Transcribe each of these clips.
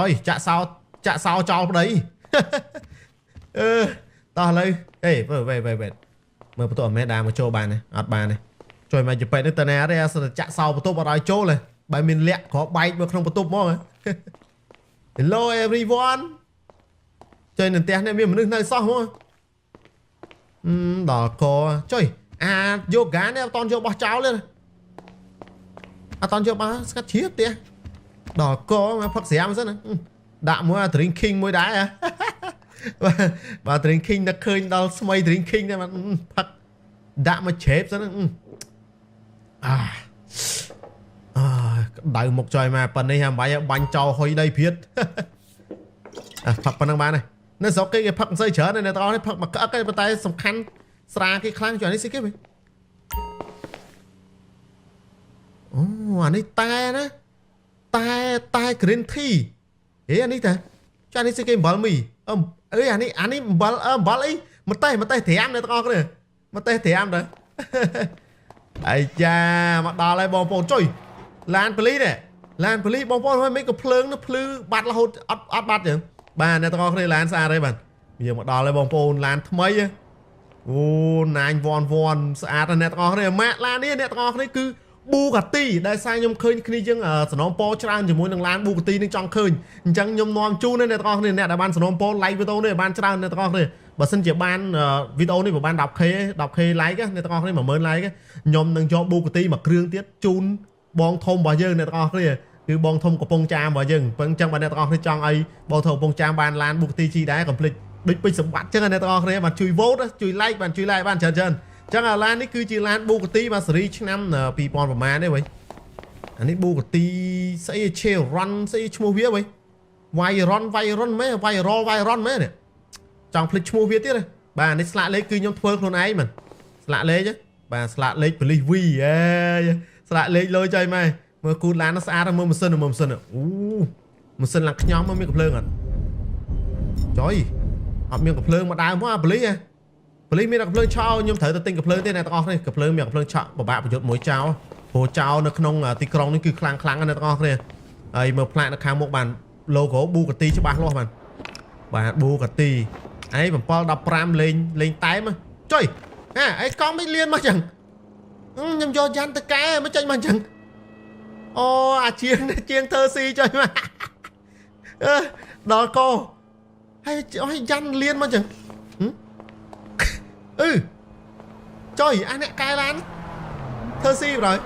ចុយចាក់សោចាក់សោចោលប្តីអឺតោះឥឡូវអេវេវេវេមើលបន្ទប់អាមេដាមកចូលបានទេអត់បានទេជួយមកជប៉ែនេះតណាទេសិតចាក់សោបន្ទប់អត់ឲ្យចូលទេបើមានលាក់គ្រាប់បែកមកក្នុងបន្ទប់ហ្មង Hello everyone ជួយនៅផ្ទះនេះមានមនុស្សនៅសោះហ្មងដល់កចុយអាយូហ្គានេះអត់តន់យកបោះចោលទេអត់តន់យកបោះស្កាត់ជ្រាបផ្ទះដល់កមកផឹកស្រាមសិនណាដាក់មួយអា drinking មួយដែរបាទ drinking នឹកឃើញដល់ស្មី drinking ដែរបាទផឹកដាក់មកជ្រេបសិនអាអើដៅមុខចុយមកប៉ុណ្នេះហើយបាញ់បាញ់ចោលហុយដីព្រាតអាផឹកប៉ុណ្្នឹងបានហើយនៅស្រុកគេគេផឹកមិនសូវច្រើនទេអ្នកទាំងអស់នេះផឹកមកក្អឹកទេប៉ុន្តែសំខាន់ស្រាគេខ្លាំងជាងនេះស្អីគេវិញអូអានេះតែណាតែ green tea ហេអានេះតាចានេះស្អីគេអំបិលមីអើយអានេះអំបិលអំបិលអីម្ទេសត្រាំអ្នកទាំងអស់គ្នាម្ទេសត្រាំទៅអាយចាមកដល់ហើយបងប្អូនចុយឡានប៉ូលីសនេះឡានប៉ូលីសបងប្អូនហើយមិនក៏ភ្លើងនោះភ្លឺបាត់រហូតអត់បាត់ចឹងបាទអ្នកទាំងអស់គ្នាឡានស្អាតហើយបាទយើងមកដល់ហើយបងប្អូនឡានថ្មីអូ911ស្អាតណាស់អ្នកទាំងអស់គ្នាម៉ាក់ឡាននេះអ្នកទាំងអស់គ្នាគឺ Bugatti ដែលសារខ្ញុំឃើញគ្នាយើងសំណពរច្រើនជាមួយនឹងឡាន Bugatti នឹងចង់ឃើញអញ្ចឹងខ្ញុំនាំជូនអ្នកទាំងអស់គ្នាអ្នកដែលបានសំណពរ like វីដេអូនេះបានច្រើនអ្នកទាំងអស់គ្នាបើសិនជាបានវីដេអូនេះប្រហែល 10k 10k like អ្នកទាំងអស់គ្នា 10000 like ខ្ញុំនឹងយក Bugatti មួយគ្រឿងទៀតជូនបងធំរបស់យើងអ្នកទាំងអស់គ្នាគឺបងធំកំពង់ចាមរបស់យើងអញ្ចឹងបើអ្នកទាំងអស់គ្នាចង់ឲ្យបងធំកំពង់ចាមបានឡាន Bugatti ជីដែរកុំភ្លេចដូចពេជ្រសម្បត្តិអញ្ចឹងអ្នកទាំងអស់គ្នាបានជួយ vote ជួយ like បានជួយ like បានច្រើនច្រើនចឹងអាឡាននេះគឺជាឡាន Bugatti បាទស៊េរីឆ្នាំ2000ប្រហែលទេវិញអានេះ Bugatti ស្អី Chiron ស្អីឈ្មោះវាវិញ Veyron Veyron មែន Viral Veyron មែននេះចង់ភ្លេចឈ្មោះវាទៀតបាទនេះស្លាកលេខគឺខ្ញុំធ្វើខ្លួនឯងមែនស្លាកលេខបាទស្លាកលេខប៉ូលីស V អេស្លាកលេខលុយចុយម៉ែមើលគូតឡានស្អាតមើលម៉ាស៊ីនមើលម៉ាស៊ីនអូម៉ាស៊ីនឡើងខ្ញំមានកំភ្លើងអត់ចុយអត់មានកំភ្លើងមកដើមមកអាប៉ូលីសហ៎ប៉ូលីសមានតែកំភ្លើងឆក់ខ្ញុំត្រូវទៅទិញកំភ្លើងទេអ្នកទាំងអស់គ្នាកំភ្លើងមានកំភ្លើងឆក់ពិបាកប្រយុទ្ធមួយចោលព្រោះចោលនៅក្នុងទីក្រុងនេះគឺខ្លាំងខ្លាំងណាស់អ្នកទាំងអស់គ្នាហើយមើលផ្លាកនៅខាងមុខបាន logo Bugatti ច្បាស់លាស់បានបាទ Bugatti ឯង715លេងលេងតែមចុយអាឯងកង់មិនលៀនមកចឹងខ្ញុំយកយ៉ាន់ទៅកែមិនចេញមកចឹងអូអាជាងជាងធ្វើស៊ីចុយមកអឺដល់កហើយឲ្យយ៉ាន់លៀនមកចឹងអឺចុយអាអ្នកកែឡានធ្វើស៊ីប្រហើយ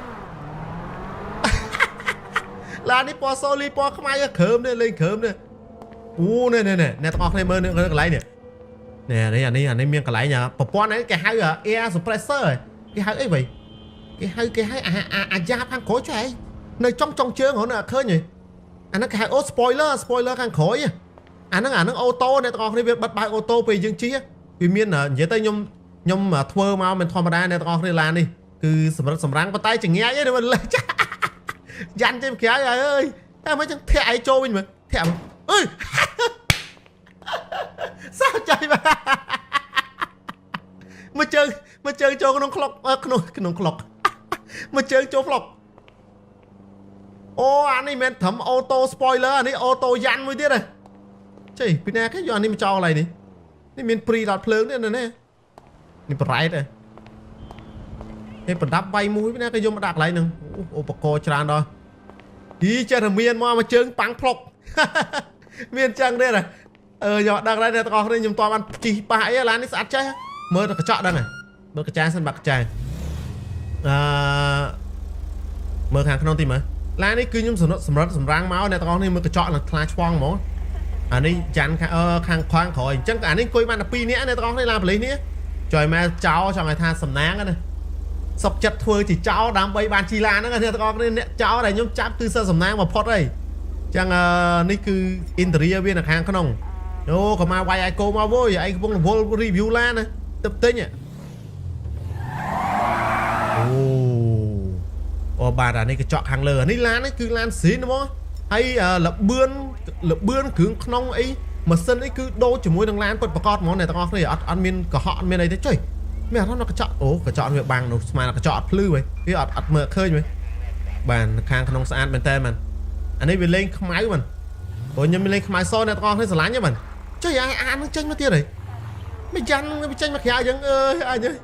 ឡាននេះពណ៌សូលីពណ៌ខ្មៅគ្រើមនេះលេងគ្រើមនេះអូនេះនេះអ្នកទាំងអស់គ្នាមើលនេះកន្លែងនេះនេះនេះអានេះអានេះមានកន្លែងប្រព័ន្ធនេះគេហៅ air suppressor គេហៅអីវិញគេហៅអាអាយ៉ាខាងក្រោយចុះឯងនៅចុងចុងជើងហ្នឹងអត់ឃើញទេអាហ្នឹងគេហៅអូ spoiler spoiler ខាងក្រោយអាហ្នឹងអាហ្នឹង auto អ្នកទាំងអស់គ្នាវាបិទបើក auto ពេលយើងជិះវាមាននិយាយទៅខ្ញុំខ្ញុំធ្វើមកមិនធម្មតាអ្នកទាំងអស់គ្នាឡាននេះគឺសម្រិតសម្រាំងប៉ុន្តែចងាយទេមិនលេចយ៉ាន់ចេញក្រៅអើយតែមិនចឹងធាក់ឯងចូលវិញមើលធាក់អើយសោះចៃបាទមកជើងមកជើងចូលក្នុងក្លុកក្នុងក្នុងក្លុកមកជើងចូលផ្លុកអូអានេះមិនត្រឹម auto spoiler អានេះ auto យ៉ាន់មួយទៀតហ៎ចៃពីណាគេយកអានេះមកចោលកន្លែងនេះនេះមានព្រីដល់ភ្លើងទៀតណានេះនេះប្រ៉ែតហ៎នេះប្រដាប់វាយមួយពីណាគេយកមកដាក់កន្លែងហ្នឹងឧបករណ៍ច្រើនដល់អីចេះតែមានមកមកជើងប៉ាំងផ្លុកមានចឹងទេណាអឺយកដឹងដែរអ្នកទាំងអស់គ្នាខ្ញុំតបានជីប៉ះអីឡាននេះស្អាតចេះមើលទៅកញ្ចក់ដឹងហើយមើលកញ្ចាសិនបាក់កញ្ចាអឺមើលខាងក្នុងទីមើលឡាននេះគឺខ្ញុំសម្រិតសម្រាំងមកអ្នកទាំងអស់គ្នាមើលកញ្ចក់នឹងថ្លាឆ្វងហ្មងអានេះចាន់ខាងអឺខាងខាងក្រោយអញ្ចឹងអានេះអង្គុយបានតែ2នាក់អ្នកទាំងអស់គ្នាឡានប៉ូលីសនេះចុយម៉ែចោលចង់ឲ្យថាសំណាងណាសុកចិត្តធ្វើជាចោលដើម្បីបានជីឡានហ្នឹងអ្នកទាំងអស់គ្នាអ្នកចោលដែលខ្ញុំចាប់គឺសិសំណាងបំផុតហើយចឹងនេះគឺ interior វានៅខាងក្នុងអូក៏មកវាយឲ្យកោមកវើយឯងកំពុងរវល់ review ឡានណាទឹកទិញអូអូបាទអានេះកញ្ចក់ខាងលើអានេះឡាននេះគឺឡានស៊ីនហ្មងហើយលបឿនលបឿនគ្រឿងក្នុងអីម៉ាស៊ីនអីគឺដូចជាមួយនឹងឡានពិតប្រាកដហ្មងអ្នកទាំងអស់គ្នាអត់អត់មានកុហកអត់មានអីទេចុយមានអារម្មណ៍កញ្ចក់អូកញ្ចក់វាបាំងនោះស្មានកញ្ចក់អត់ភ្លឺវិញវាអត់អត់មើលឃើញវិញបាទខាងក្នុងស្អាតមែនតើមែនអានេះវាលេងខ្មៅមែន ព្រោះខ្ញុំមានលេងខ្មៅសអ្នកទាំងអស់គ្នាស្រឡាញ់ហ្នឹងបាទចុះអាអានឹងចេញមកទៀតហីមិនយ៉ាន់វាចេញមកក្រៅអញ្ចឹងអើយអញអើយ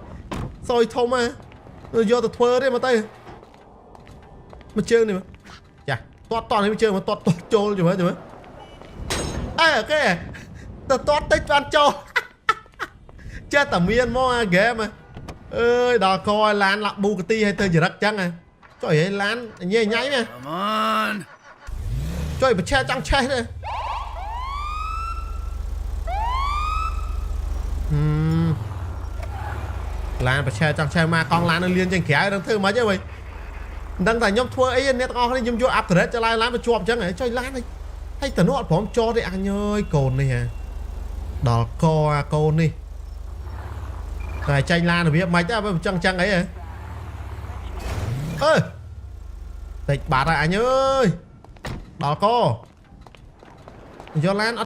សយធំហ៎យកទៅធ្វើទេមកទៅមកជើងនេះមកចាទាត់តនេះជើងមកទាត់ទាត់ចូលចាំមើលចាំមើលអេ OK ទៅទាត់តិចបានចូលចេះតែមានមកអាហ្គេមអើយដល់កឲ្យឡានឡាក់ប៊ូកាទីឲ្យទៅចរិតចឹងហ៎ចុះឲ្យឡានញ៉ៃញ៉ៃណា Come on. ចុយបច្ឆេះចង់ឆេះទេហឹមឡានបច្ឆេះចង់ឆេះមកកង់ឡាននៅលៀនចឹងក្រៅនឹងធ្វើមិនហីវិញមិនដឹងតែខ្ញុំធ្វើអីអ្នកទាំងអស់គ្នាខ្ញុំយក upgrade ចឡើងឡានមកជាប់ចឹងហ៎ចុយឡានហីហើយតនោះអត់ព្រមចតទេអញអើយកូននេះហ៎ដល់កអាកូននេះតែចាញ់ឡានរបៀបមិនទេបើចឹងចឹងអីហ៎អើតិចបាត់ហើយអញអើយដល់កយកឡានអត់